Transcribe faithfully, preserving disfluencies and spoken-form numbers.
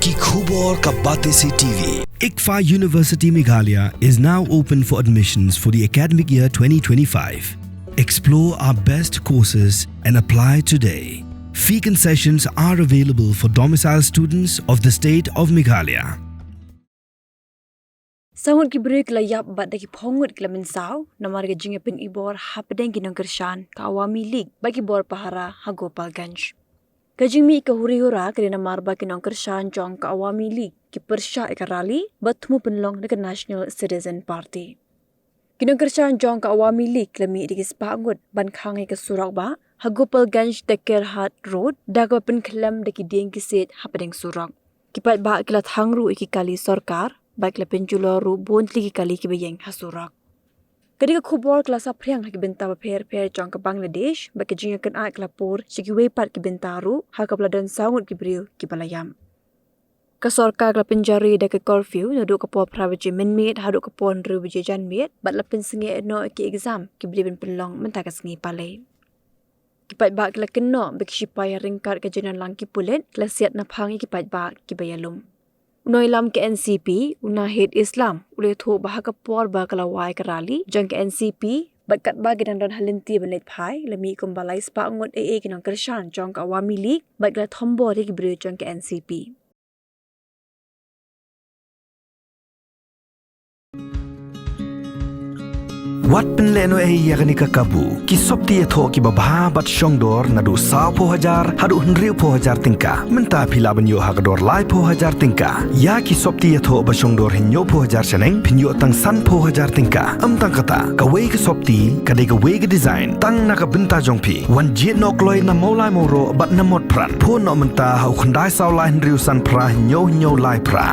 Ki khubor ka Batesi T V. ICFAI University Meghalaya is now open for admissions for the academic year twenty twenty-five. Explore our best courses and apply today. Fee concessions are available for domicile students of the state of Meghalaya. Saw ngut ki briew ki la ïap bad da ki phew ngut ki la mynsaw namar ka jingïapynibor hapdeng ki nongkyrshan ka Awami League bad ki bor pahara ha Gopalganj. Ka jingmih ka huri hura ka dei namar ba ki nongkyrshan jong ka Awami League ki pyrshah ïa ka rally ba thmu pynlong da ka National Citizen Party. Ki nongkyrshan jong ka Awami League ki la mih da ki spah ngut ban khang ïa ka surok ba ha Gopalganj da Kerhat Road, da kaba pynkhyllem da ki dieng ki siej hapdeng surok. Ki paidbah ki la thang ruh ïa ki kali sorkar bad ki la pynjulor ruh bun tylli ki kali kiba ïeng ha surok. Ka dei ka khubor ka la saphriang ha ki bynta bapher bapher jong ka Bangladesh bad ka jingïakynad ka la pur sha kiwei pat ki bynta ruh ha kaba la don saw ngut ki briew kiba la ïap. Ka sorkar ka la pynjari da ka curfew naduh ka por phra baje mynmiet haduh ka por hynriew baje janmiet bad la pynsangeh noh ïa ki exam kiba dei ban pynlong mynta ka sngi Palei. Ki paidbah ki la kynnoh ba ki shipai ha ryngkat ka jingdonlang ki pulit ki la siat naphang ïa ki paidbah kiba ïalum. U nongïalam ka N C P, u Nahid Islam, u la ïathuh ba ha ka por ba ka la wai ka rally jong ka N C P bad katba ki dang don ha lynti ban leit phai, la mih kumba lai spah ngut ei ei ki nongkyrshan jong ka Awami League bad ki la thombor ïa ki briew jong ka N C P. Wat pynlehnohei ïa kane ka kabu. Ki sopti ïathoh kiba bha bad shongdor naduh sawphew hajar haduh hynriewphew hajar tyngka. Mynta phi lah ban ïoh ha ka dor laiphew hajar tyngka. Ïa ki sopti ïathoh ba shongdor hynñiewphew hajar shaneng phin ïoh tang sanphew hajar tyngka. Ym tang kata, kawei ka sopti ka dei kawei ka design tang na ka bynta jong phi. Wan jied noh kloi na Mawlai Mawroh bad na Motphran. Phone noh mynta ha u khyndai saw lai hynriew san phra hynñiew hynñiew lai phra.